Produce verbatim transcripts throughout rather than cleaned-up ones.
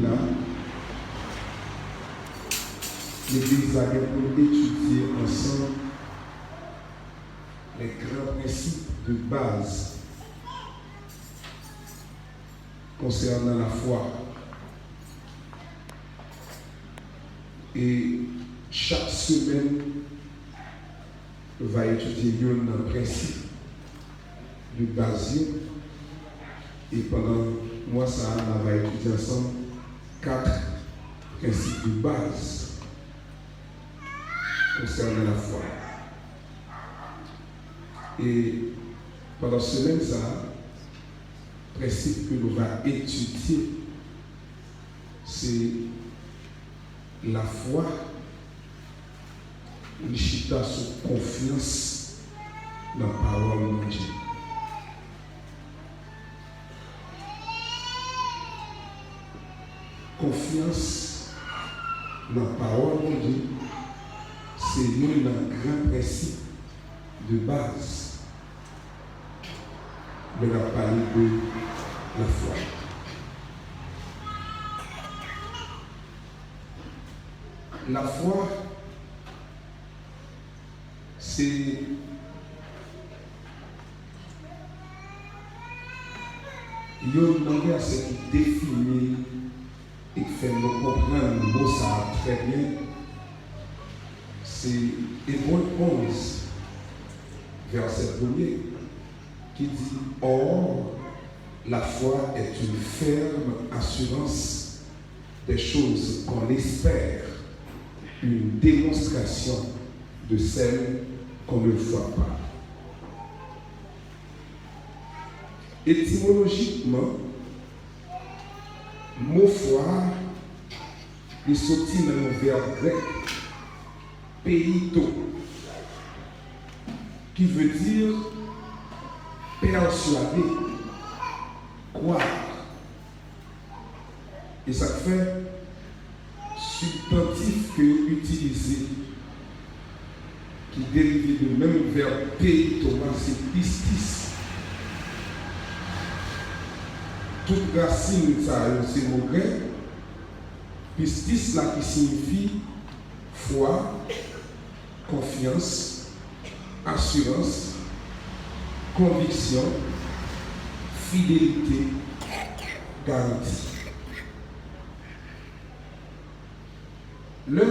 la, legliz la gen pou l etidye ansanm les grands principes de base concernant la foi. E chak semèn, nou va etidye youn nan prensip de baz yo. E pandan mwa sa a, n a va etidye ansanm kat prensip de baz konsènan lafwa. E pandan semèn sa a, prensip ke nou va etidye, se lafwa, li chita sou konfyans nan pawòl Bondye. Konfyans nan pawòl Bondye se youn nan gran prensip de baz lè n ap pale de lafwa. Lafwa, se youn nan vèsè ki defini e k fè nou konprann mo sa a trè byen. Se Ebre onz, vèsè premye, ki di, Or, la foi est une ferme assurance des choses qu'on espère, une démonstration de celles qu'on ne voit pas. Etimolojikman, mo fwa a, li soti nan yon vèb grèk, peito, ki vle di pèswade, kwè. E sa k fè sibstantif ke yo itilize, ki derive de menm vèb peito a, se pistis. Tout rasin sa yo se mo grèk, pistis la ki siyifi fwa, konfyans, asirans, konviksyon, fidelite, garanti. Lè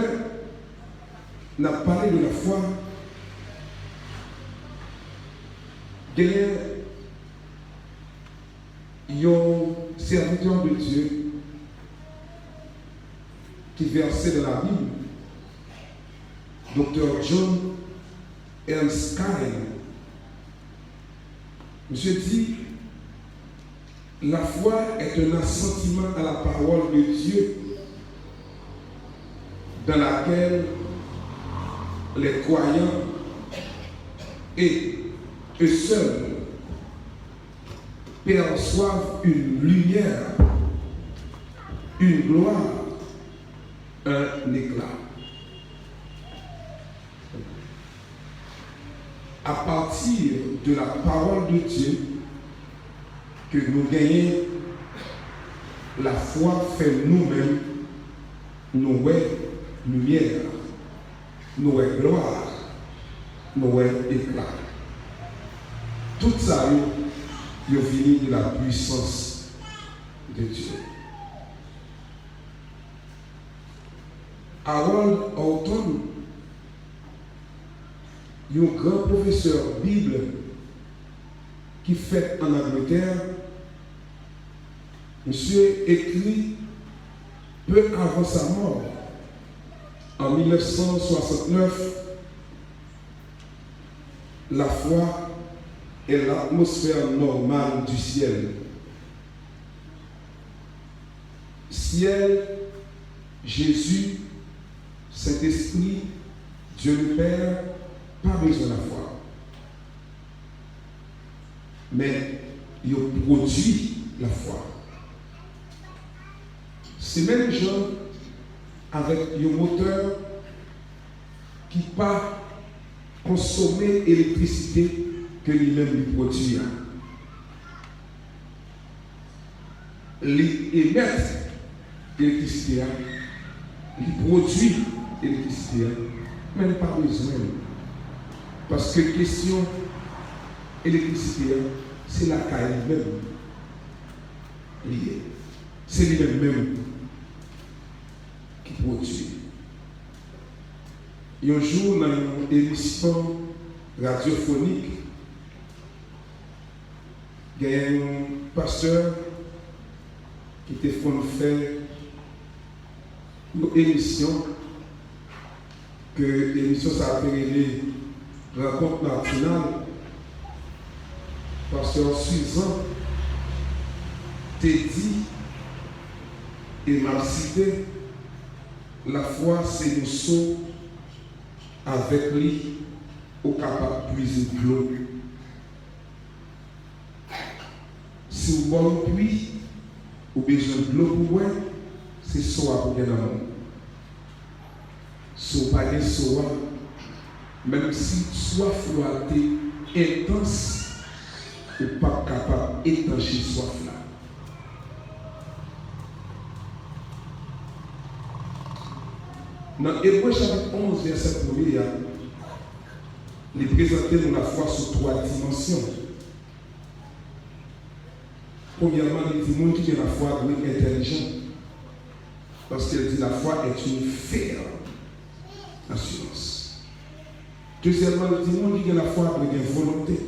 n ap pale de lafwa, genyen yon sèvitè de Dye ki vèse nan Labib, Doktè John Ernst Kine, misye di, la foi est un assentiment à la parole de Dieu dans laquelle les croyants et eux seuls perçoivent une lumière, une gloire, un éclat. À partir de la parole de Dieu ke nou genyen, lafwa fè nou menm nou wè limyè, nou wè glwa, nou wè ekla. Tout sa yo, yo vini de la puissance de Dieu. Harold Orton, yon gran pwofesè Bib ki fèt ann Angletè, misye ekri peu avant sa mort, en mille neuf cent soixante-neuf, la foi est l'atmosphère normale du ciel. Syèl, Jezi, Sentespri, Dye le Pè, pa bezwen lafwa. Men yo pwodui lafwa. Se menm jan avèk yon motè ki pa konsome elektrisite ke li menm li pwodui a. Li emèt elektrisite a, li pwodui elektrisite a, men li pa bezwen l. Paske kesyon elektrisite a, se lakay li menm li ye. Se li menm menm ki pwodui. Yon jou, nan yon emisyon radyofonik, genyen yon pastè ki te konn fè yon emisyon, ke emisyon sa a te rele Rankont Matinal. Pastè Suzan te di, e m ap site, lafwa se yon so, avèk li, ou kapab pwize dlo. Si w bò yon pwi, ou bezwen dlo pou bwè, se so a pou gen nan men w. Si w pa gen so a, menm si swaf ou a te entans, ou p ap kapab etanche swaf la. Nan Ebre chapit onz, vèsè premye a, li prezante nou lafwa sou twa dimansyon. Premyèman, li di moun ki gen lafwa dwe entèlijan, paske l di la foi est une ferme assurance. Dezyèmman, li di moun ki gen lafwa dwe gen volonte,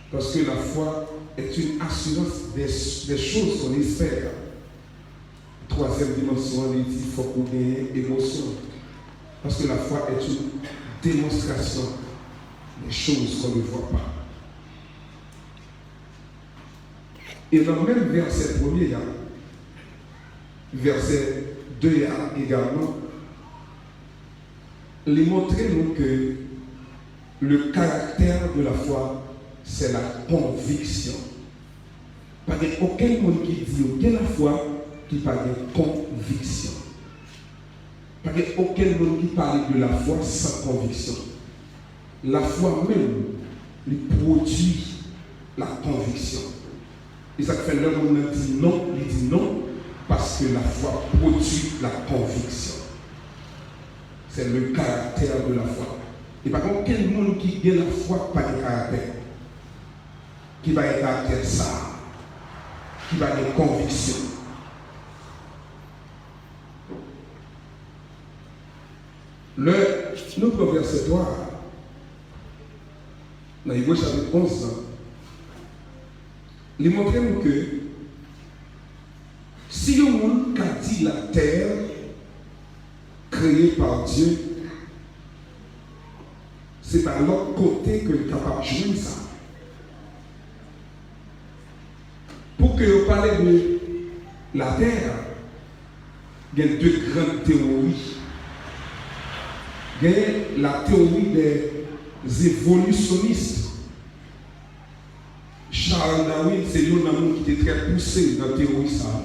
paske la foi est une assurance des, des choses qu'on espère. Twazyèm dimansyon an, li di fòk ou genyen emosyon. Parce que la foi est une démonstration des choses qu'on ne voit pas. E nan menm vèsè premye a, vèsè de a egalman, li montre nou ke le caractère de la foi, c'est la conviction. Pa gen okenn moun ki di yo gen lafwa ki pa gen konviksyon. Pa gen okenn moun ki pale de lafwa san konviksyon. Lafwa menm, li pwodui la konviksyon. E sa k fè lè moun nan di non, li di non, paske lafwa pwodui la konviksyon. C'est le caractère de la foi. E pa gen okenn moun ki gen lafwa ki pa gen karaktè, ki pa gen karaktè sa, ki pa gen konviksyon. Lè nou pran vèsè twa a, nan Ebre chapit onz lan, li montre nou ke si yon moun ka di la terre créée par Dieu, se pa lòt kote ke l kapab jwenn sa. Pou ke yo pale de latè, gen de grann teyori. Gen la théorie des évolutionnistes. Charles Darwin se youn nan moun ki te trè pouse nan teyori sa a.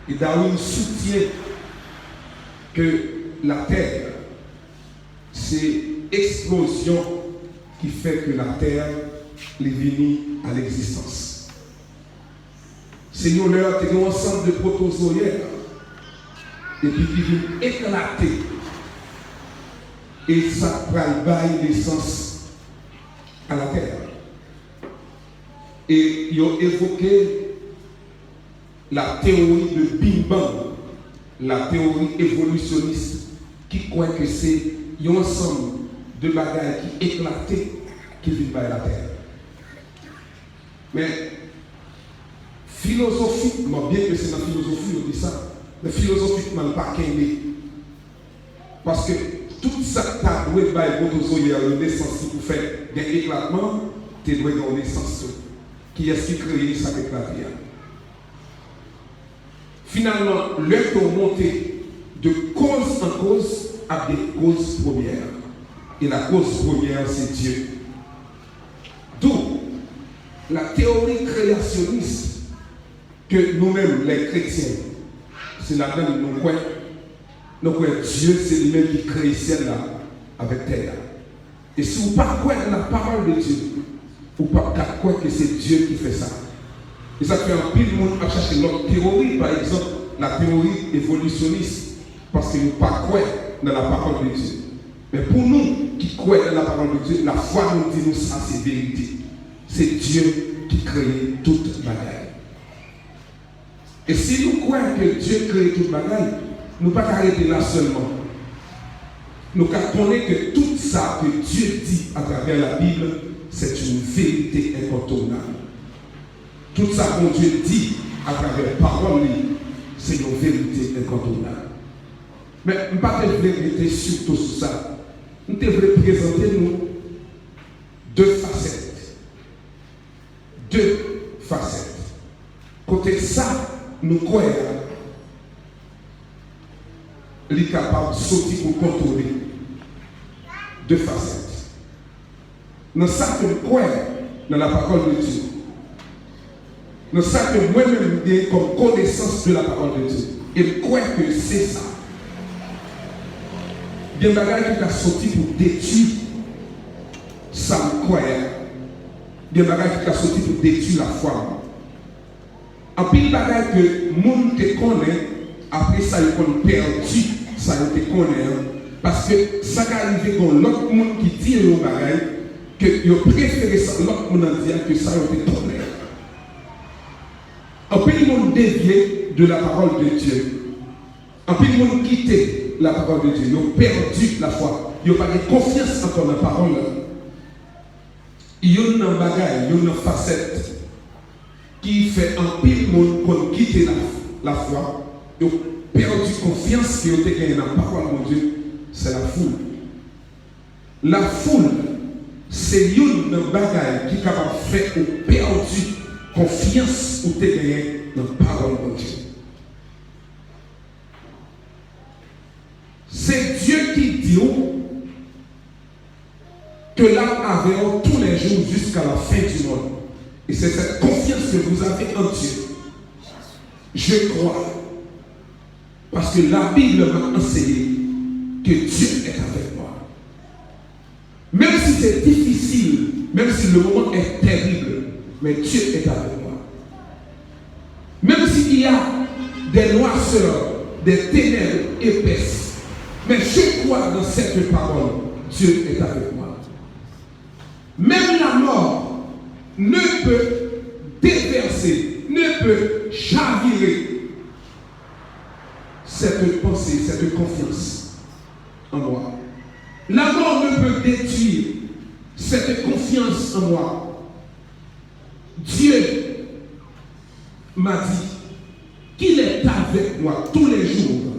E Darwin soutyen ke latè se eksplozyon ki fè ke latè li vini a legzistans. Se yon lè te gen yon ansanm de pwotozoyè epi ki vin eklate. E sa pral bay nesans a latè. E yo evoke la théorie de Big Bang, la théorie évolutionniste, ki kwè ke se yon ansanm de bagay ki eklate ki vin bay latè. Men, filozofikman, byen ke se nan filozofi yo di sa, men filozofikman, l pa kenbe. Paske tout sa k ta dwe bay pwotozoyè yo nesans ki pou fè gen eklatman, te dwe gen yon nesans tou. Kiyès ki kreye sa k eklate a? Finalman, lè ke w monte de koz an koz, ap gen koz premyè. E la koz premyè, se Dye. D'où la théorie créationniste ke nou menm, lè kretyen, se ladan l nou kwè. Nou kwè Dye se li menm ki kreye syèl la avèk tè a. E si w pa kwè nan la parole de Dieu, ou p ap ka kwè ke se Dye ki fè sa. E sa k fè anpil moun ap chache lòt teyori, pa egzanp, la théorie évolutionniste, paske yo pa kwè nan la parole de Dieu. Men pou nou ki kwè nan la parole de Dieu, lafwa nou di nou sa se verite. Se Dye ki kreye tout bagay. E si nou kwè ke Dye kreye tout bagay, nou pa ka rete la sèlman. Nou ka konnen ke tout sa ke Dye di atravè Labib, c'est une vérité incontournable. Tout sa Bondye di atravè pawòl li, se yon verite enkontounab. Men, m pa te vle rete sitou sou sa. M te vle prezante nou de fasèt. De fasèt. Kote sa nou kwè a, li kapab soti pou kontwole. De fasèt. Nan sa ke m kwè nan la parole de Dieu, nan sa ke mwen menm m gen kòm konesans de la parole de Dieu, e m kwè ke se sa, gen bagay ki ka soti pou detwi sa m kwè a, gen bagay ki ka soti pou detwi lafwa m. Anpil bagay ke moun te konnen, apre sa yo konn pèdi sa yo te konnen an. Paske sa ka rive gen lòt moun ki di yo yon bagay, ke yo prefere sa lòt moun nan di a ke sa yo te konnen an. Anpil moun devye de la parole de Dieu. Anpil moun kite la parole de Dieu. Yo pèdi lafwa. Yo pa gen konfyans ankò nan pawòl la. Youn nan bagay, youn nan fasèt ki fè anpil moun konn kite la, lafwa, yo pèdi konfyans ke yo te genyen nan pawòl Bondye, se lafoul. Lafoul se youn nan bagay ki kapab fè ou pèdi konfyans ou te genyen nan pawòl Bondye. Se Dye ki di w ke l ap avè w toulèjou jiska la fen di mond. E se sèt konfyans ke vous avez en Dieu. Je crois, paske la Bible m'a enseigné que Dieu est avec moi. Même si c'est difficile, même si le moment est terrible, mais Dieu est avec moi. Même s'il y a des noirceurs, des ténèbres épaisses, mais je crois dans cette parole, Dieu est avec moi. Même la mort ne peut déverser, ne peut chavirer cette pensée, cette confiance en moi. La mort ne peut détruire cette confiance en moi. Dieu m'a dit qu'il est avec moi tous les jours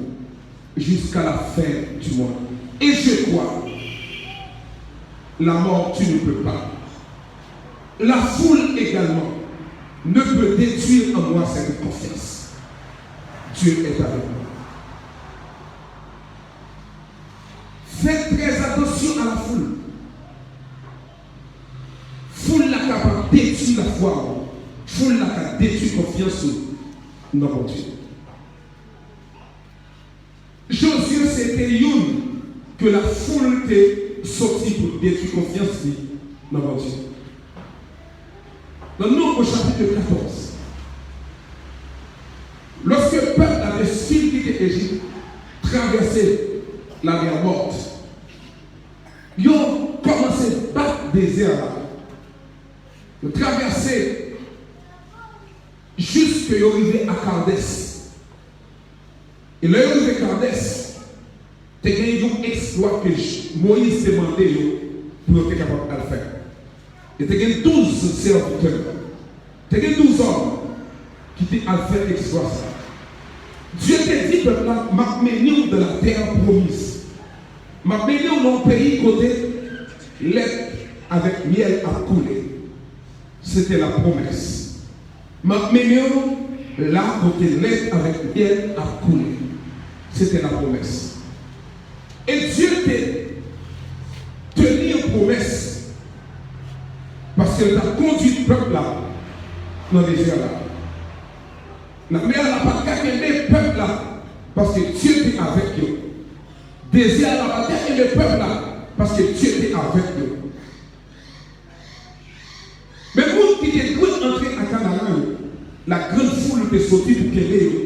jusqu'à la fin du monde. Et je crois, la mort, tu ne peux pas. La foule également ne peut détruire en moi cette confiance. Dieu est avec moi. Faites très attention à la foule. Foul la kapab detwi lafwa w. Foul la ka detwi konfyans ou nan Bondye. Jozye se te youn ke lafoul te soti pou detwi konfyans li nan Bondye. Nan Nonb chapit katòz, lòske pèp la te fin kite Ejip, travèse Lamè Mòt, yo kòmanse bat dezè la. Yo travèse jiske yo rive a Kadès. E lè yo rive Kadès, te gen yon eksplwa ke J-, Moyiz te mande yo pou yo te kapab al fè. E te gen douz sèvitè, te gen douz òm ki te al fè eksplwa sa. Dye te di pèp la, "M ap mennen w dans la terre promise. M ap mennen w nan yon peyi kote lèt avèk myèl ap koule." Se te la pwomès. "M ap mennen w la kote lèt avèk myèl ap koule." Se te la pwomès. E Dye te teni pwomès, paske l t ap kondui pèp la nan dezè la. Lanmè a pa t ka kenbe pèp la, paske Dye te avèk yo. Dezè a pa t ka kenbe pèp la, paske Dye te avèk yo. Men moun ki te dwe antre a Kanaran yo, la grande foule te soti pou kenbe yo,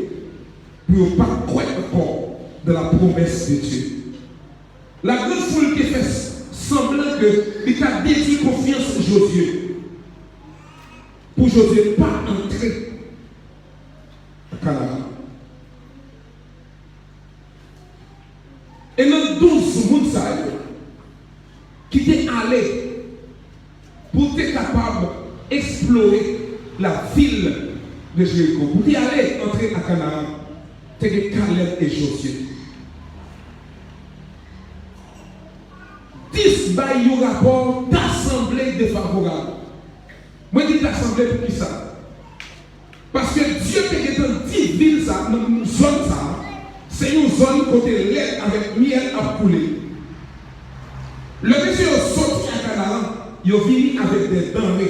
pou yo pa kwè ankò dans la promesse de Dieu. La grande foule te fè sanblan ke li ta detwi konfyans Jozye pou Jozye pa antre nan Kanaran. E nan douz moun sa yo ki te ale pou te kapab eksplore la vil de Jeriko, pou te ale antre a Kanaran, te gen Kalèb e Jozye. Dis bay yon rapò ta sanble defavorab. Mwen di ta sanble poukisa? Paske Dye te gentan di vil sa, nan zòn sa, se yon zòn kote lèt avèk myèl ap koule. Lè mesye yo soti a Kanaran, yo vini avèk de danre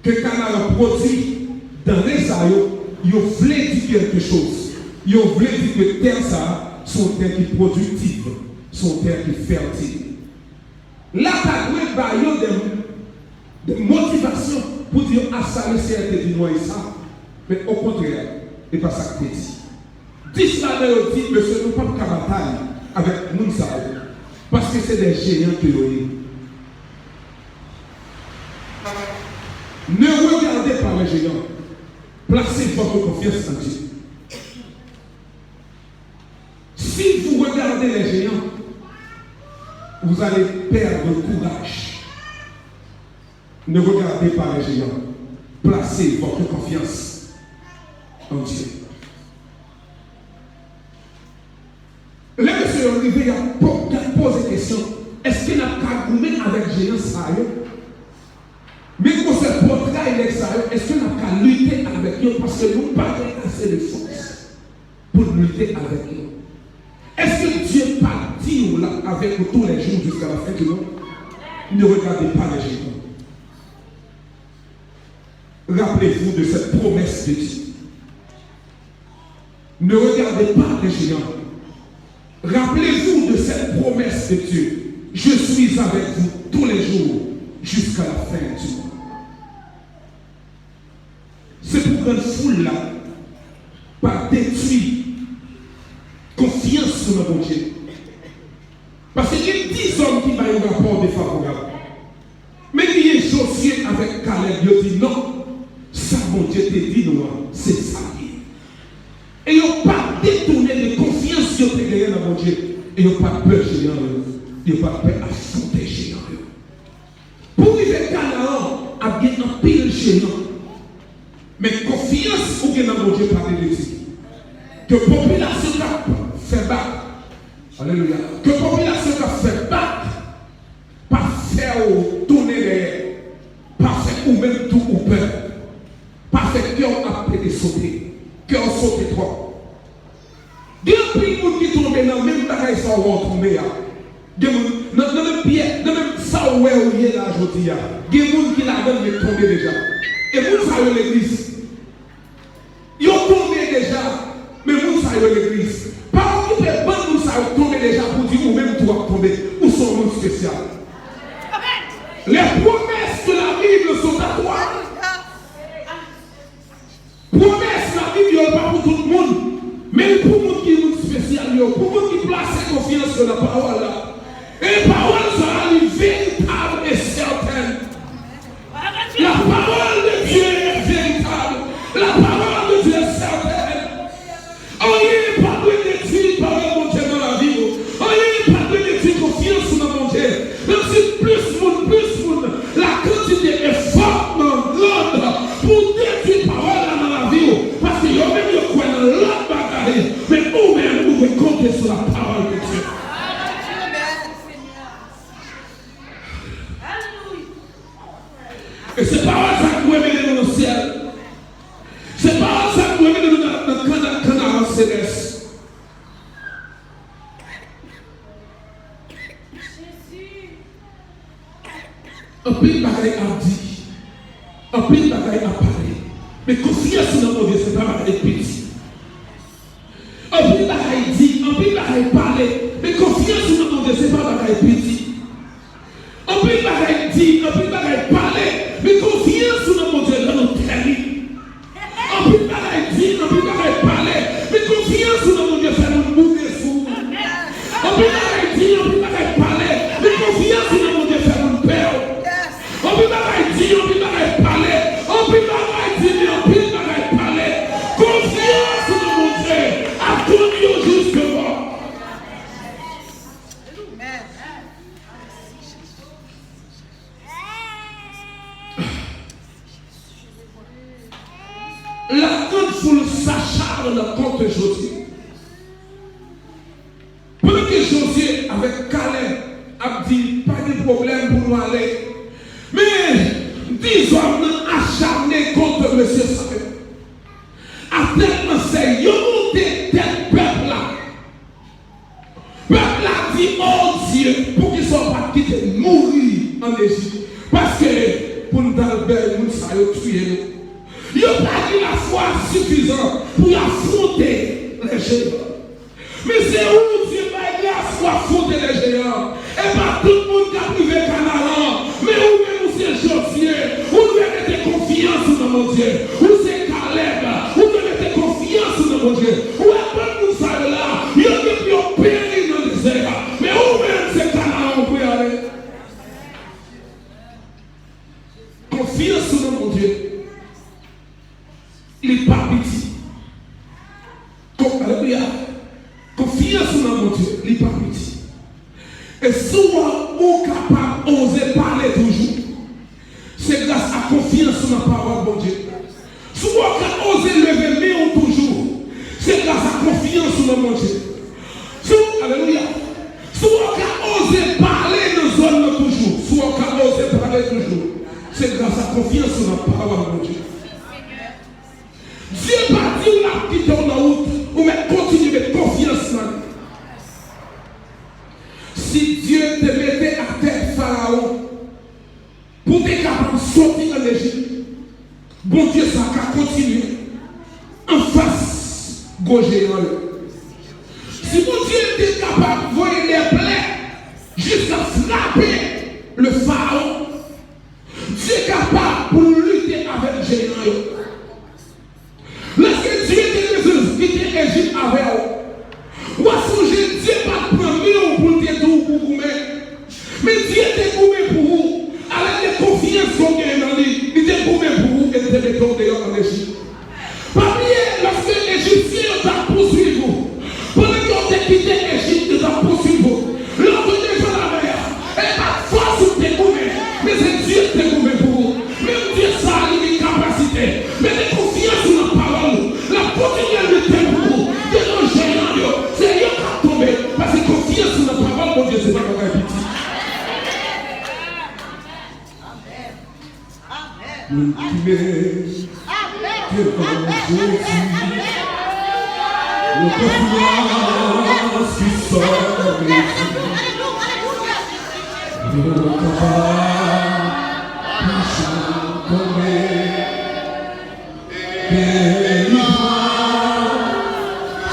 ke Kanaran pwodui. Danre sa yo, yo vle di kèlke choz. Yo vle di ke tè sa, se yon tè ki pwodiktif, se yon tè ki fètil. La ta dwe ba yo de, de motivasyon pou di yo, a sa Lesenyè te di nou an e sa. Men okontrè, e pa sa k te di. Dis ladan yo di, mesye, nou p ap ka batay avèk moun sa yo, paske se de jeyan ke yo ye. Ne regardez pas les géants, placez votre confiance en Dieu. Si vous regardez les géants, vous allez perdre courage. Ne regardez pas les géants. Placez votre confiance en Dieu. Lè mesye yo rive, y ap po-, y ap poze kesyon, èske n ap ka goumen avèk jeyan sa yo? Men gwosè pòtray nèg sa yo, èske n ap ka lite avèk yo? Paske nou pa gen ase de fòs pou n lite avèk yo. Èske Dye pa di w l ap avèk ou tou lè jou jiska la fen di mond? Ne regardez pas les géants. Rappelez-vous de cette promesse de Dieu. Ne regardez pas les géants. Rappelez-vous de cette promesse de Dieu. Je suis avec vous tous les jours jusqu'à la fin du monde. Se pou grann foul la pa detwi konfyans nou nan Bondye. Paske gen dis zòm ki bay yon rapò defavorab. Men ki gen Jozye avèk Kalèb, yo di non. Sa Bondye te di nou an, se sa l ye. E yo pa t detounen de konfyans yo te genyen nan Bondye. E yo pa t pè jeyan yo. Yo pa t pè afwonte jeyan yo. Pou rive Kanaran, ap gen anpil jeyan. Men konfyans ou gen nan Bondye pa te detwi. Ke popilasyon k ap fè bak, alelouya, ke popilasyon k ap fè bak pa fè w tounen dèyè, pa fè ou menm tou ou pè, pa fè kè w ap pete sote, kè w sote twòp. Gen anpil moun ki tonbe nan menm bagay sa w wè w tonbe a. Gen moun, nan, nan menm pyè, nan menm sa w wè w ye la jodi a. Gen moun ki ladan l men tonbe deja. E moun sa yo legliz. Yo tonbe deja, men moun sa yo legliz. Pa okipe bann moun sa yo tonbe deja pou di ou menm tou w ap tonbe. Ou se yon moun espesyal. Les promesses de la Bible sont à toi. Pwomès Labib yo pa pou tout moun, men l pou moun ki moun espesyal yo, pou moun ki plase konfyans yo nan pawòl la. E pawòl sa a, li veritab e sètèn. La parole de Dieu est véritable. La parole de Dieu est certaine. Anyen pa dwe detwi pawòl Bondye nan lavi w. Anyen pa dwe detwi konfyans ou nan Bondye. Menm si plis moun, plis moun, lakantite efò nan rand pou detwi pawòl la nan lavi w. Paske yo menm yo kwè nan lòt bagay, men ou menm ou dwe konte sou la parole de Dieu. E se pawòl sa k dwe mennen nou nan syèl. Se pawòl sa k dwe mennen nou nan, nan Kana-, Kanaran selès. Anpil bagay ap di, anpil bagay ap pale, men konfyans ou nan Bondye se pa bagay piti. Anpil bagay di, anpil bagay pale, men konfyans ou nan Bondye se pa bagay piti. Anpil bagay di, anpil bagay pale, men konfyans ou nan Bondye lè nou tèri. Anpil bagay di, anpil bagay pale, men kont Jozye. Pandan ke Jozye avèk Kalèb ap di, "Pa gen pwoblèm pou nou ale." Men, di zòm nan acharne kont mesye sa yo. Atèlman sè yo monte tèt pèp la. Pèp la di, "O Dye, poukisa w pa t kite n mouri ann Ejip? Paske pou n t al bay moun sa yo touye nou." Yo pa gen lafwa sifizan pou y afwonte lè jeyan. Men se ou Dye bay gras pou afwonte lè jeyan. E pa tout moun k ap rive Kanaran. Men ou menm ou se Jozye. Ou dwe mete konfyans ou nan Bondye. Ou se Kalèb. Ou dwe mete konfyans ou nan Bondye. Ou wè bann moun sa yo la, yo gen pou yo peri nan dezè a. Men ou menm se Kanaran ou dwe ale. Konfyans ou nan Bondye, li pa piti. Kon-, alelouya. Konfyans ou nan Bondye, li pa piti. E si w, ou kapab oze pale toujou, se gras a konfyans ou nan pawòl Bondye. Si w ka oze leve men w toujou, se gras a konfyans ou nan Bondye. Si w, alelouya. Si w ka oze pale nan zòn nan toujou, si w ka oze pale toujou, se gras a konfyans ou nan pawòl Bondye. Dye pa di w l ap kite w nan wout, ou mèt kontinye met konfyans nan li. Si Dye te mete atè Farawon pou w te kapab soti ann Ejip, Bondye sa ka kontinye anfas gwo jeyan yo. Si Bondye te kapab voye dè plè jiska frape le Farawon, Dye kapab pou l lite avèk jeyan yo. Lèske Dye te bezwen kite Ejip avè w, w a sonje Dye pa t pran men w pou l te di w pou goumen. Men Dye te goumen pou ou. Alède konfyans ke w genyen nan li, li te goumen pou ou e li te mete w deyò ann Ejip. Pa bliye, lòske Ejipsyen yo t ap pousuiv ou, pandan ke w te kite Ejip, yo t ap pousuiv ou. Lè w te devan lamè a, e pa t fòs ou ki te goumen, men se Dye ki te goumen pou ou. Menm Dye sa a, li gen kapasite. Mete konfyans ou nan pawòl ou. L ap kontinye lite pou ou. Devan jeyan yo, se yo k ap tonbe. Paske konfyans ou nan pawòl Bondye, se pa bagay piti. Moun ki met devan Jezi yon konfyans ki sòti. Yo kapab pa janm tonbe.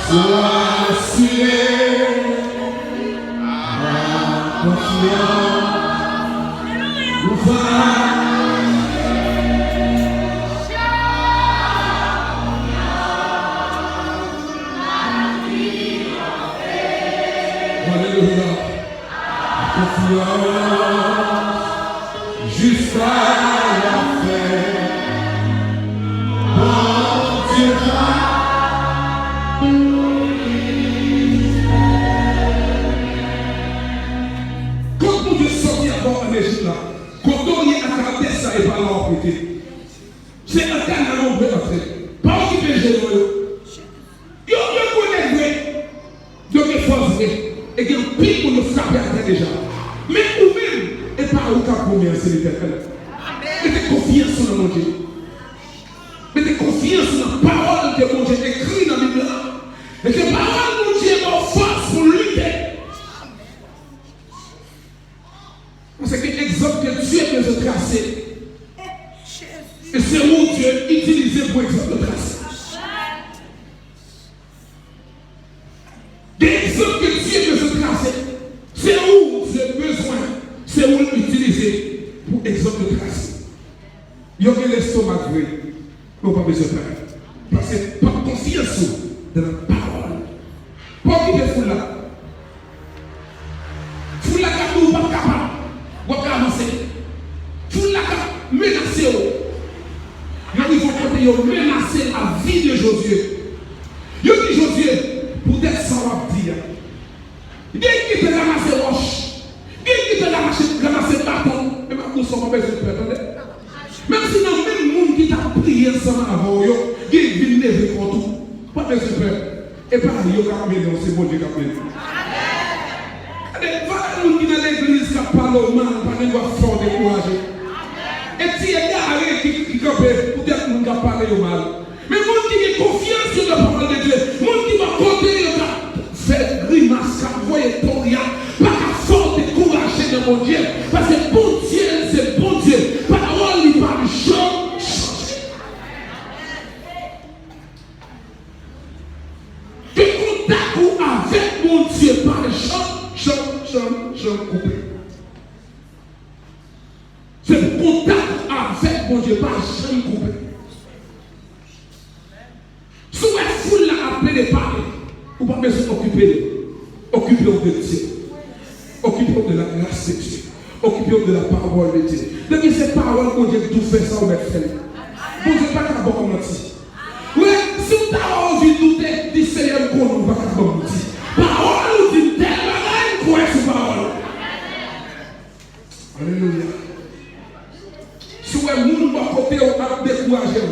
Delivrans asire, a konfyans ou va. Alelouya. Konfyans jiska lafen. Bondye pa. Kot Bondye sòti avè w ann Ejip la, kote w ye a karantèz sa, e pa la w ap rete. Se an Kanaran w dwe antre. Pa okipe jeyan yo. Yo, yo gwo nèg vre. Yo gen fòs vre. E gen anpil moun yo frape atè deja. Men ou menm, e pa ou k ap goumen an, se Letènèl. Mete konfyans ou nan Bondye. Mete konfyans ou nan pawòl ke Bondye ekri nan Bib la. E ke pawòl Bondye ba w fòs pou lite. Paske egzanp ke Dye bezwen trase, e se ou Dye itilize pou egzanp yo trase. Gen egzanp ke Dye bezwen trase, se ou Dye bezwen, se ou l itilize pou egzanp yo trase. Yo gen lestomak vre, men w pa bezwen pè. Paske pòt konfyans ou nan pawòl. Pa okipe foul la. Foul la k ap di w pa kapab, w ap ka avanse. Foul la k ap menase w. Yo rive yon kote, yo menase lavi de Jozye. Yo di Jozye, poutèt sa w ap di a. Gen ki te ranmase wòch, gen ki te ranmase, ranmase baton. E m ap di w sa w pa bezwen pè, tande. Menm si nan menm moun ki t ap priye ansanm avè w yo, gen vin leve kont ou, w pa bezwen pè. E pa yo k ap mennen w, se Bondye k ap mennen w. Gade, valè moun ki nan legliz k ap pale w mal pa gen dwa fè w dekouraje. E ti egare ki, ki kanpe poutèt moun k ap pale yo mal. Men moun ki gen konfyans yo nan pawòl de Dye, moun ki bò kote yo k ap fè grimas, k ap voye tori a, pa ka fè w dekouraje nan Bondye, paske Bondye se Bondye, pawòl li p ap janm chanje. Ke kontak ou avèk Bondye pa janm, janm, janm, janm koupe. Se pou kontak ou avèk Bondye pa janm koupe. Si w wè foul la ap plede pale, ou pa bezwen okipe yo. Okipe w de Dye. Okipe w de la grâce de Dieu. Okipe w de la parole de Dieu. Depi se pawòl Bondye k di w fè sa, ou mèt fè l. Bondye pa ka ba w manti. Wi, si w ta wè w vin doute, di, Senyè, m konnen w pa ka ban m manti. Pawòl ou di m tèl bagay, m kwè sou pawòl ou. Alelouya. Si w wè moun bò kote w ap dekouraje w,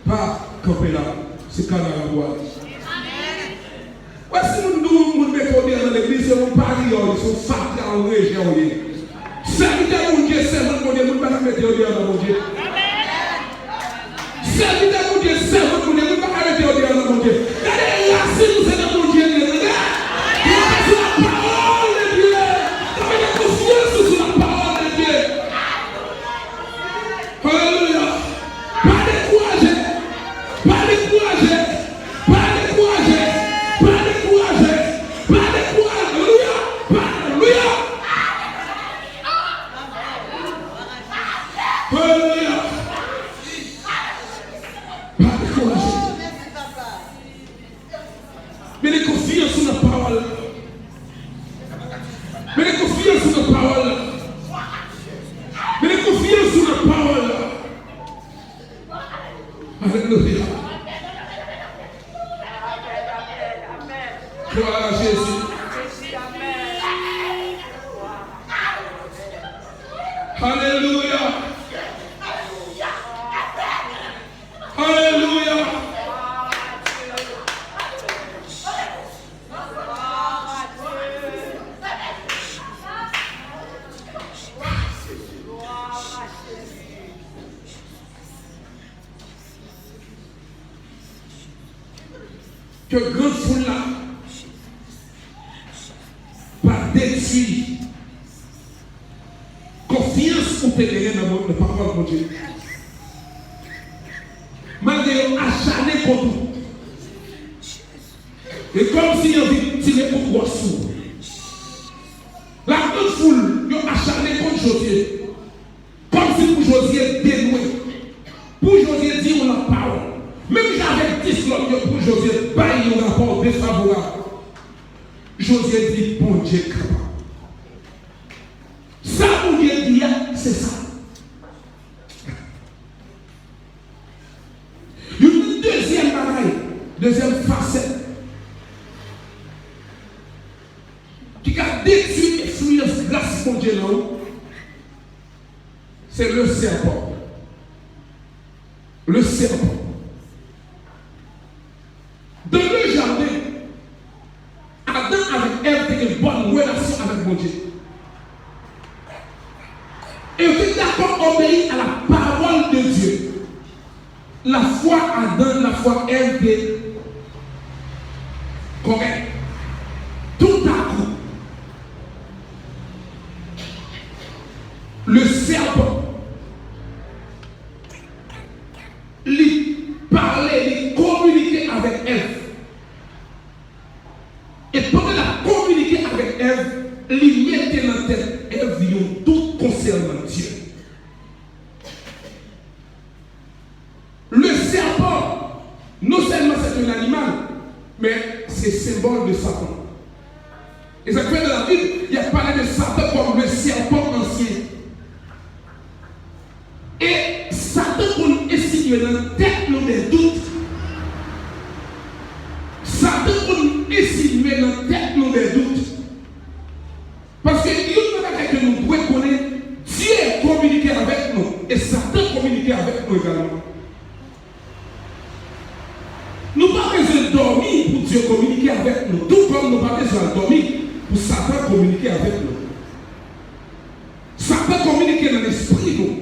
pa kanpe la. Se kanal ou ale. Wè, si moun di w, moun mete w deyò nan legliz, se yon pariyè w ye, se yon fatra, yon rejè w ye. Sèvitè Bondye, sèvant Bondye, moun pa ka mete yo deyò nan Bondye. Sèvitè Bondye, sèvant Bondye, moun pa ka mete yo deyò nan Bondye. Gade rasin nou se nan Bondye li ye, tande. Kanpe sou la parole de Dieu. Kanpe nan konfyans ou sou la parole de Dieu. Alelouya. Pa dekouraje. Pa dekouraje. Pa dekouraje. Pa dekouraje. Pa dekouraje. Alelouya. Pa, alelouya. Alelouya. Pa dekouraje. Mete konfyans ou nan pawòl la. Mete konfyans ou nan pawòl la. Mete konfyans ou nan pawòl la. Alelouya. Glwa a Jezi. Alelouya. Alelouya. Ke gran foul la pa detwi konfyans ou te genyen nan Bon-, nan pawòl Bondye. Malgre yo acharne kont ou, e kòmsi yo anvi tire kout wòch sou ou. La gran foul, yo acharne kont Jozye. Kòmsi pou Jozye denwe. Pou Jozye di yon lòt pawòl. Menm jan avèk dis lòt yo, pou Jozye bay yon rapò defavorab. Jozye di, Bondye kapab. Sa Bondye di a, se sa. Yon dezyèm bagay, dezyèm fasèt ki ka detwi enfliyans gras Bondye nan ou, se le sèpan. Le sèpan. Dans le jardin, Adan avèk Èv te gen bòn relasyon avèk Bondye. E yo te dakò obeyi a la parole de Dieu. Lafwa Adan, lafwa Èv te kòrèk. Toutakou, le sèpan, li pale, li kominike avèk Èv. E pandan l ap kominike avèk Èv, li mete nan tèt Èv yon dout konsènan Dye. Le sèpan, non sèlman se te yon animal, men se senbòl de Satan. E sa k fè nan Labib, y ap pale de Satan kòm le sèpan ansyen. E Satan konn ensinye nan tèt nou de dout. Satan konn ensinye nan tèt nou de dout. Paske youn nan bagay ke nou dwe konnen, Dye kominike avèk nou, e Satan kominike avèk nou egalman. Nou pa bezwen dòmi pou Bondye kominike avèk nou, tou kòm nou pa bezwen al dòmi pou Satan kominike avèk nou. Satan kominike nan lespri nou.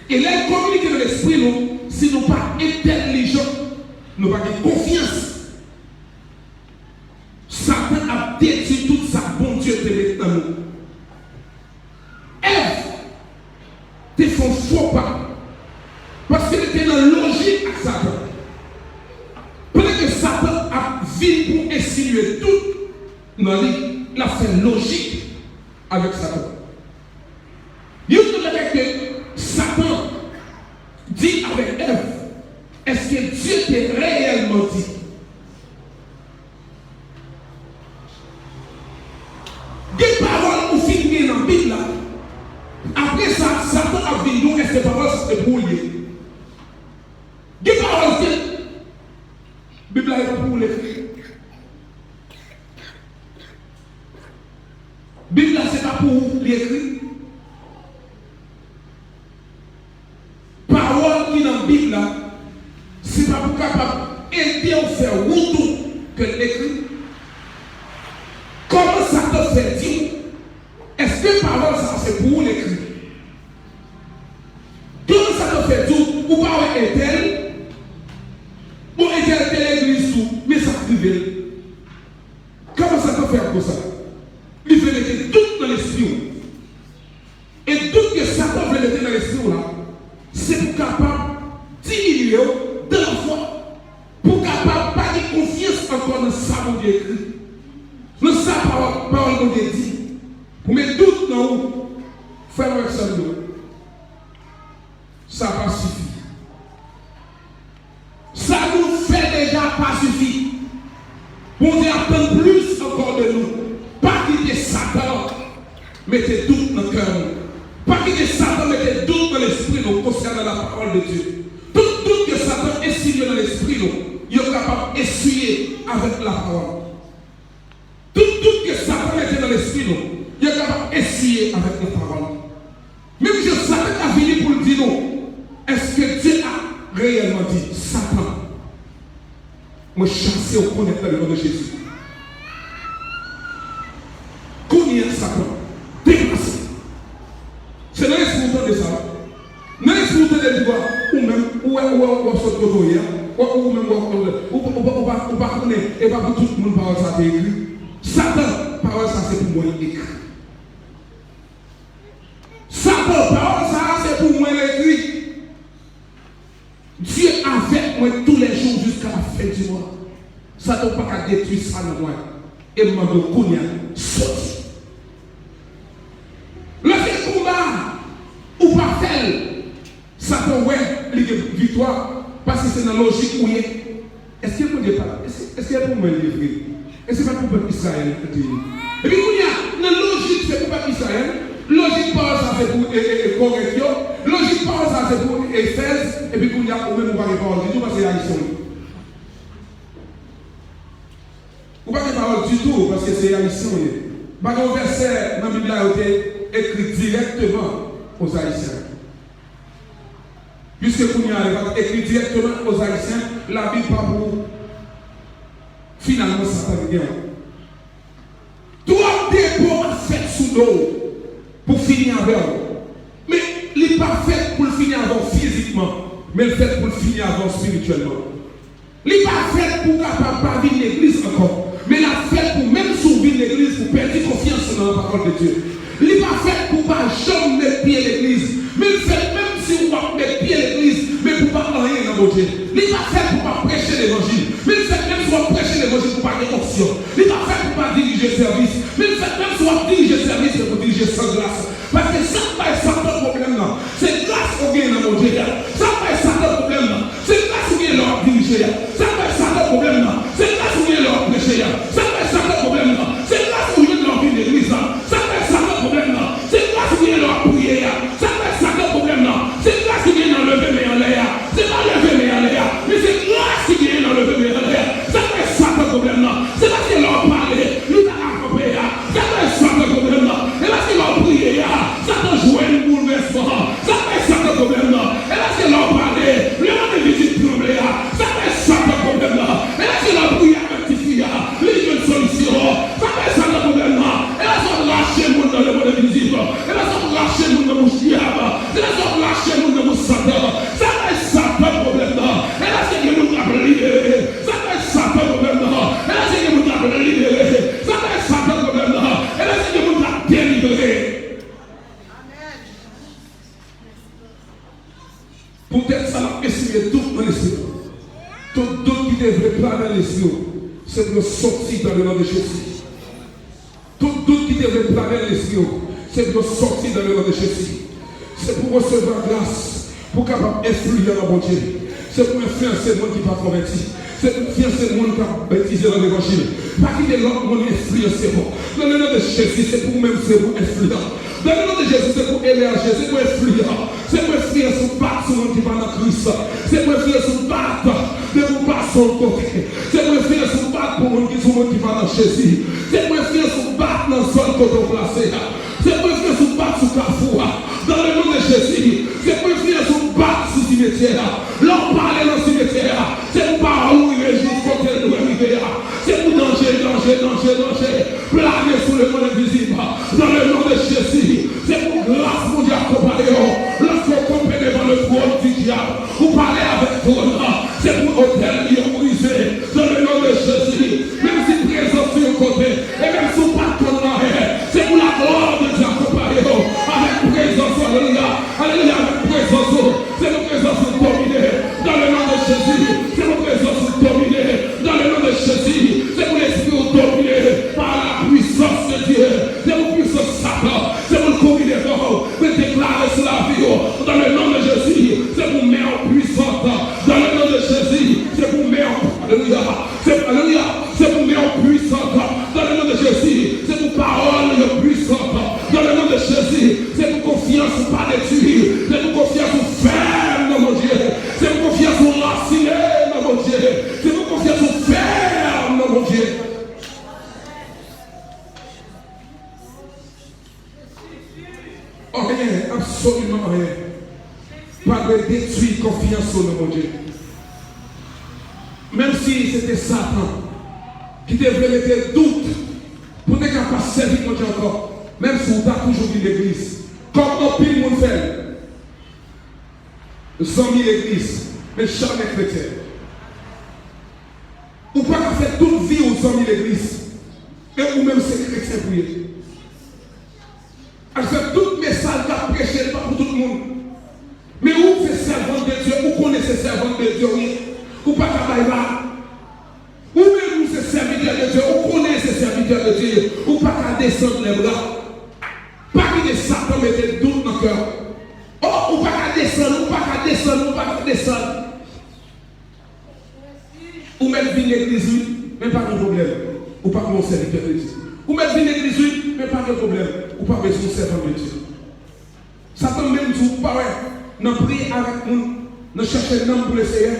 E lè l kominike nan lespri nou, si nou pa entèlijan, nou pa gen konfyans, Satan ap detwi tout sa Bondye te met nan nou. Èv te fè yon fo pa, paske li te nan lojik ak Satan. Pandan ke Satan ap vin pou ensilye tout nan li, l ap fè lojik avèk Satan. Youn nan bagay ke Satan di avèk Èv, èske Dye te reyèlman di? Gen pawòl ou fin gen nan Bib la. Apre sa, Satan ap vin di w èske pawòl sa se pou ou l ye. Gen pawòl ke Bib la e pa pou ou l ekri. Bib la se pa pou ou li ekri. Pawòl ki nan Bib la, se pa pou kapab ede w fè wout ou ke l ekri. Kòman Satan fè di w, èske pawòl sa a se pou ou l ekri? Kòman Satan fè di w, ou pa wè entèl? Bon, entèl te legliz tou, men sa k rive l. Kòman Satan fè ap konsa? Li vle mete dout nan lespri w. E dout ke Satan vle mete nan lespri w la, se pou kapab diminye w dan lafwa, pou kapab pa gen konfyans ankò nan sa Bondye ekri, nan sa pawòl, pawòl Bondye di, pou met dout nan ou, frè m avèk sè m yo. Sa pa sifi. Sa nou fè deja pa sifi. Bondye ap tann plis ankò de nou. Pa kite Satan mete dout nan kè nou. Pa kite Satan mete dout nan lespri nou konsènan la parole de Dieu. Tout dout ke Satan ensilye nan lespri nou, yo kapab eswiye avèk la parole. Tout dout ke Satan mete nan lespri nou, yo kapab eswiye avèk la pawòl. Menm jan Satan ka vini pou l di nou, èske Dye a reyèlman di, Satan, mwen chase w pou nèt nan non de Jezi. Kounye a, Satan, deplase. Se nan lespri w tande sa. Nan lespri w tande li, ou menm, ou wè, ou wè, ou wè sot kote w ye a. Ou, ou menm, ou, ou, ou, ou, ou pa, ou pa konnen, e pa pou tout moun pawòl sa te ekri. Satan, pawòl sa se pou mwen l ekri. Satan, pawòl sa se pou mwen l ekri. Dye avèk mwen toulèjou jiska lafen di mond. Satan, ou pa ka detwi sa nan mwen. E m mande w kounye a, soti. Lè se konba a, ou pa fè l. Satan wè li gen viktwa, paske se nan lojik ou ye. Èske Bondye pa la? Èske, èske pou mwen li vre? Èske pa pou pèp Izrayèl li te ye? Epi kounye a, nan lojik se pou pèp Izrayèl, lojik pawòl sa se pou, e, e, e, Korent yo, lojik pawòl sa se pou Efèz, epi kounye a, ou menm ou pa gen pawòl ditou, paske se Ayisyen ou ye. Ou pa gen pawòl ditou, paske se Ayisyen ou ye. Pa gen yon vèsè nan Bib la yo te ekri dirèkteman aux Haïtiens. Piske kounye a, li pa t ekri dirèkteman aux Haïtiens, Labib pa pou ou. Finalman, Satan gen w. Twòp depo ap fèt sou do w pou fini avè w. Men, li pa fèt pou l fini avè w fizikman, men l fèt pou l fini avè w espirityèlman. Li pa fèt pou w kapab pa vin legliz ankò, men l ap fèt pou, menm si w vin legliz, pou w pèdi konfyans ou nan lapawòl de Dye. Li pa fèt pou w pa janm met pye legliz, men l fèt menm si w ap met pye legliz, men pou w pa anyen nan Bondye. Li pa fèt pou w pa preche levanjil, men l fèt menm si w ap preche levanjil pou w pa gen onksyon. Li pa fèt pou w pa dirije sèvis, men l fèt menm si w ap dirije sèvis, men pou w dirije san gras. Paske sa k bay Satan pwoblèm nan, se gras ou genyen nan Bondye a. Sa k bay Satan pwoblèm nan, se gras ou genyen lè w ap dirije a. Sa k bay Satan pwoblèm nan, se gras ou genyen lè w ap preche a. Sa k bay Satan pwoblèm nan, se gras ou jwenn lè w vin legliz la. Sa k bay Satan pwoblèm nan, se gras ou genyen lè w ap priye a. Sa k bay Satan pwoblèm nan, se gras ou genyen nan leve men anlè a. Se pa leve men anlè a, men se gras ki genyen nan leve men anlè a. Sa k bay Satan pwoblèm nan, se paske lè w ap pale, li pa ka kanpe a. Sa k bay Satan pwoblèm nan, e paske lè w ap priye a, sa Se pou yo sòti dans le nom de Jésus. Tout dout ki te vle plane nan lespri w, se pou yo sòti dans le nom de Jésus. Se pou w resevwa gras pou w kapab enfliyan nan Bondye. Se pou w enfliyanse moun ki pa konvèti. Se pou w enfliyanse moun k ap betize nan levanjil. Pa kite lòt moun enfliyanse w. Dans le nom de Jésus, se pou ou menm, se pou w enfliyan. Dans le nom de Jésus, se pou w emerje, se pou w enfliyan. Se pou enfliyans ou bat sou moun ki pa nan Kris. Se pou enfliyans ou bat depi w pase yon kote. Se pou enfliyans ou bat pou moun ki sou moun ki pa nan Jezi. Se pou enfliyans ou bat nan zòn kote w plase a. Se pou enfliyans ou bat sou kafou a. Dans le nom de Jésus, se pou enfliyans ou bat sou simetyè a. Lè w pale nan simetyè a, se pou pawòl ou rive jis kote l dwe rive a. Se pou danje, danje, danje, danje plane sou lemonn envizib. Dans le nom de Jésus, se pou gras Bondye akonpaye w. Lòske w kanpe devan le trône du diable, ou pale avèk twòn nan, se pou otèl li yo brize. Dans le nom de Jésus, menm si prezans ou yon kote, e menm si w pa t konn anyen, se pou la gloire de Dieu akonpaye w avèk prezans ou. Alelouya, alelouya, avèk prezans ou. Se pou prezans ou domine. Dans le nom de Jésus, se pou prezans ou domine. Dans le nom de Jésus, se pou lespri ou domine par la puissance de Dieu. Se pou pwisans Satan, se pou l kouri devan w. Mwen deklare sou lavi w, dans le nom de Jésus, se pou men w pwisant. Dans le nom de Jésus, se pou men w, alelouya, se, alelouya, se pou men w pwisant. Dans le nom de Jésus, se pou pawòl yo pwisant. Dans le nom de Jésus, se pou konfyans ou pa detwi. Se pou konfyans ou fèm nan Bondye. Se pou konfyans ou rasinen nan Bondye. Se pou konfyans ou fèm nan Bondye. Anyen, absoliman anyen, pa dwe detwi konfyans ou nan Bondye. Menm si se te Satan ki te vle mete dout pou te ka pa sèvi Bondye ankò, menm si w ta toujou vin legliz, kòm anpil moun fè l. Zanmi legliz, men jamè kretyen. Ou pa ka fè tout vi w zanmi legliz, men ou menm se kretyen pou ye. Paske tout mesaj k ap preche, li pa pou tout moun. Men ou se sèvant de Dye, ou konnen se sèvant de Dye ou ye. Ou pa ka bay vag. Ou menm ou se sèvitè de Dye, ou konnen se sèvitè de Dye ye. Ou pa ka desann lèbra. Pa kite Satan mete dout nan kè w. Oh, ou pa ka desann, ou pa ka desann, ou pa ka desann. Ou mèt vin legliz wi, men pa gen pwoblèm. Ou pa yon sèvitè de Dye. Ou mèt vin legliz wi, men pa gen pwoblèm. Ou pa bezwen yon sèvant de Dye. Satan menm di w pa wè, nan priye avèk moun, nan chèche nanm pou Leseyè,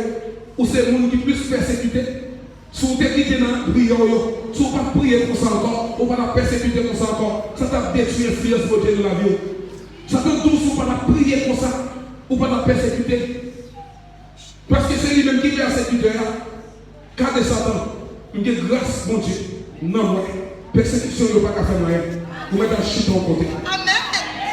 ou se moun ki plis pèsekite. Si w te kite nan priyè w yo, si w pa t priye konsa ankò, ou pa t ap pèsekite konsa ankò, sa t ap detwi enfliyans Bondye nan lavi w. Satan di w si w pa t ap priye konsa, ou pa t ap pèsekite. Paske se li menm ki pèsekitè a. Gade Satan, m gen gras Bondye nan mwen. Pèsekisyon yo pa ka fè m anyen. Ou mèt al chita yon kote.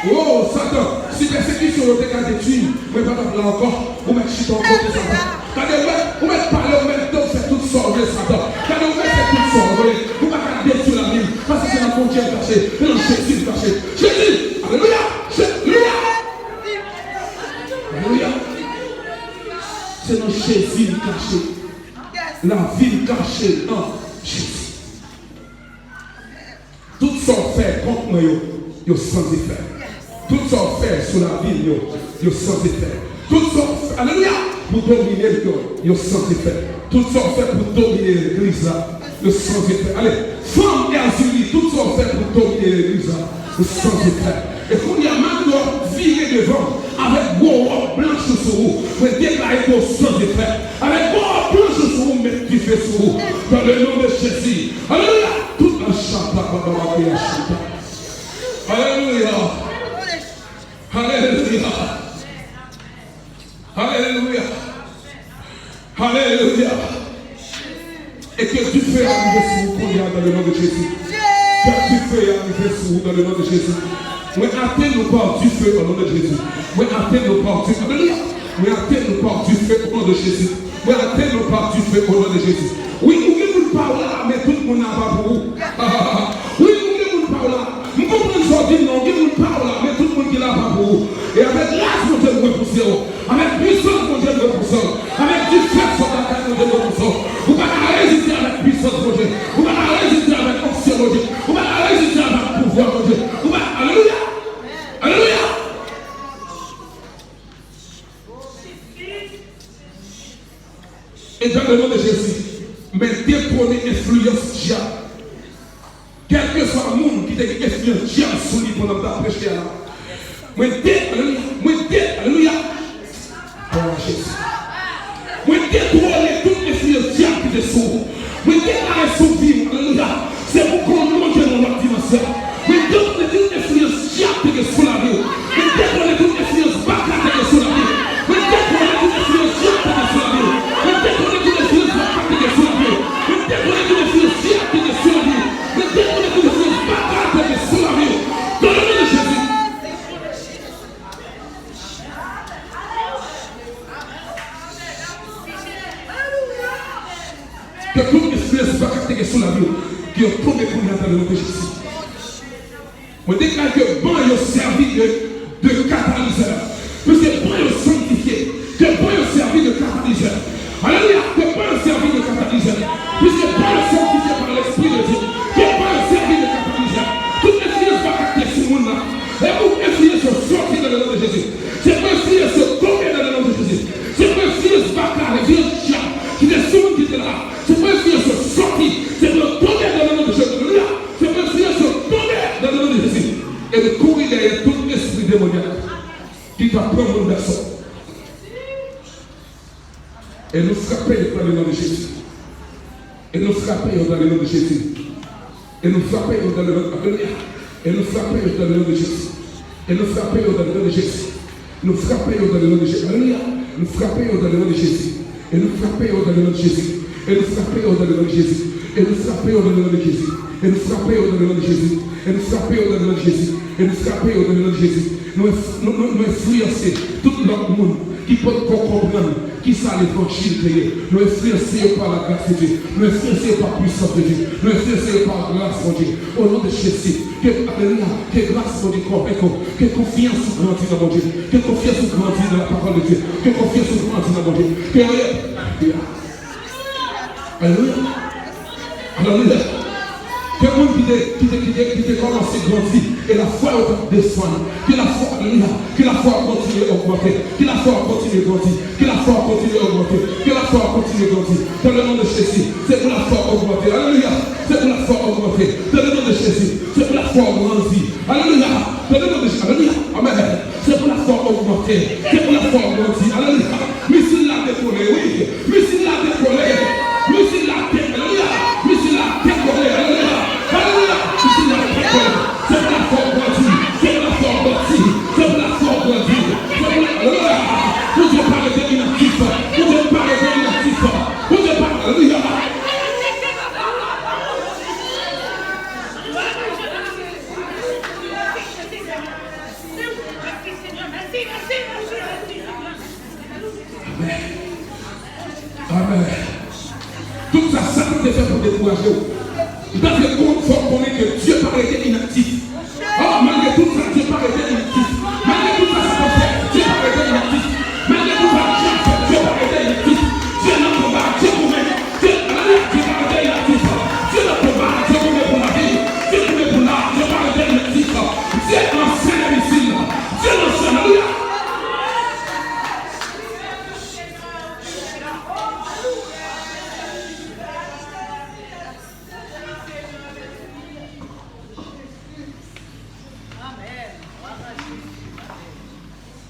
Oh, Satan, si pèsekisyon yo te ka detwi m, mwen pa t ap la ankò. Ou mèt chita yon kote, Satan. Gade, ou mèt, ou mèt pale, ou mèt fè tout sa w vle, Satan. Gade, ou mèt fè tout sa w vle. Ou pa ka detwi lavi m. Paske se nan Bondye m kache, se nan Jezi m kache. Jezi! Alelouya! Alelouya! Alelouya! Se nan Jezi m kache. Lavi m kache nan Jezi. Tout sa w fè kont mwen yo, yo san efè. Tout sa w fè sou lavi m yo, yo san efè. Tout sa w fè, alelouya, pou domine m yo, yo san efè. Tout sa w fè pou domine legliz la, yo san efè. Ale, fanm Èzili, tout sa w fè pou domine legliz la, yo san efè. E kounye a, malgre w ap vire devan avèk gwo wòb blanch ou sou ou, mwen deklare ke w san efè. Avèk gwo wòb blanch ou sou ou, m met dife sou ou. Dans le nom de Jésus. Alelouya. Tout achata, papa, papa, achata. Alelouya. Alelouya. Alelouya. Alelouya. E ke dife a rive sou ou kounye a, dans le nom de Jésus. Ke dife a rive sou ou, dans le nom de Jésus. Mwen atenn ou pa dife, au nom de Jésus. Mwen atenn ou pa dife. Alelouya. Mwen atenn ou pa dife, au nom de Jésus. Mwen atenn ou pa dife, au nom de Jésus. Wi, ou gen moun pa w la, men tout moun nan pa pou ou. Wi, ou gen moun pa w la. M konprann sa w di m nan, gen moun pa w la, men tout moun ki la pa pou ou. E avèk gras Bondye m repouse w. Avèk pwisans Bondye m repouse w. Avèk dife sot lakay Bondye m repouse w. Ou pa ka reziste avèk pwisans Bondye. enfliyans dyab. Kèlkeswa moun ki te gen enfliyans dyab sou li pandan m t ap preche a la. Mwen de, alelouya, mwen de, alelouya. Glwa a Jezi. Mwen detwone tout enfliyans dyab ki te sou ou. Mwen deklare sou vi w, alelouya. Se pou ke w lonje nan lòt dimansyon. Mwen detwone tout enfliyans dyab ki te sou lavi w. Mwen detwone tout enfliyans baka ki te sou lavi w. Mwen detwone tout enfliyans dyab ki te sou lavi w. Mwen detwone tout enfliyans baka ki te sou lavi w. Mwen detwone tout enfliyans dyab ki te sou lavi w. Mwen detwone tout enfliyans baka ki te sou lavi w. Dans le nom de Jésus. Ke tout enfliyans baka ki te gen sou lavi w, ke yo tonbe kounye a dans le nom de Jésus. Mwen deklare ke ban yo sèvi de, de katalizè. Piske ban yo sanktifye, ke ban yo sèvi de katalizè. Alelouya, ke ban yo sèvi de katalizè. Piske ban yo sanktifye pa Lespri de Dye, ke ban yo sèvi de katalizè. Tout enfliyans baka ki te sou moun nan, e pou enfliyans yo sòti dans le nom de Jésus. Se pou enfliyans yo tonbe dans le nom de Jésus. Se pou enfliyans baka, enfliyans dyab ki te sou moun ki te la. Se pou enfliyans yo sòti. Se pou yo tonbe dans le nom de Jésus. Alelouya. Se pou enfliyans yo tonbe dans le nom de Jésus. E nou kouri dèyè tout espri demonyak ki ka pran moun gason. E nou frape yo dans le nom de Jésus. E nou frape yo dans le nom de Jésus. E nou frape yo dans le nom, alelouya. E nou frape yo dans le nom de Jésus. E nou frape yo dans le nom de Jésus. Nou frape yo dans le nom de Jésus. Alelouya. Nou frape yo dans le nom de Jésus. E nou frape yo dans le nom de Jésus. E nou frape yo dans le nom de Jésus. E nou frape yo dans le nom de Jésus. E nou frape yo dans le nom de Jésus. E nou frape yo dans le nom de Jésus. E nou frape yo dans le nom de Jésus. Nou enf-, nou, nou, nou enfliyanse tout lòt moun ki potko konprann kisa levanjil te ye. Nou enfliyanse yo pa la gras de Dye. Nou enfliyanse yo pa pwisans de Dye. Nou enfliyanse yo pa gras Bondye. O non de Jezi, ke, alelouya, ke gras Bondye konvenk ou. Ke konfyans ou grandi nan Bondye. Ke konfyans ou grandi nan la pawòl de Dye. Ke konfyans ou grandi nan Bondye. Ke, alelouya. Alelouya. Alelouya. Ke moun ki te, ki te, ki te, ki te kòmanse grandi, e lafwa yo t ap desann. Ke lafwa, alelouya, ke lafwa w kontinye ogmante. Ke lafwa w kontinye grandi. Ke lafwa w kontinye ogmante. Ke lafwa w kontinye grandi. Dans le nom de Jésus, se pou lafwa w ogmante. Alelouya. Se pou lafwa w ogmante. Dans le nom de Jésus, se pou lafwa w grandi. Alelouya. Dans le nom de Jésus. Alelouya. Amèn. Se pou lafwa w ogmante. Se pou lafwa w grandi. Alelouya. Misil la dekole, wi. Misil la dekole. Misil la de-, alelouya. Misil la dekole. Alelouya. Alelouya. Misil la dekole. Se pou lafwa w grandi. Se pou lafwa w grandi. Se pou lafwa w grandi. Se pou la-, alelouya. Bondye pa rete inaktif. Bondye pa rete inaktif. Bondye pa, alelouya. Amèn. Amèn. Tout sa Satan te fè pou dekouraje w. Ou ta dwe kon-, fò w konnen ke Dye pa rete inaktif. Oh, malgre tout sa, Dye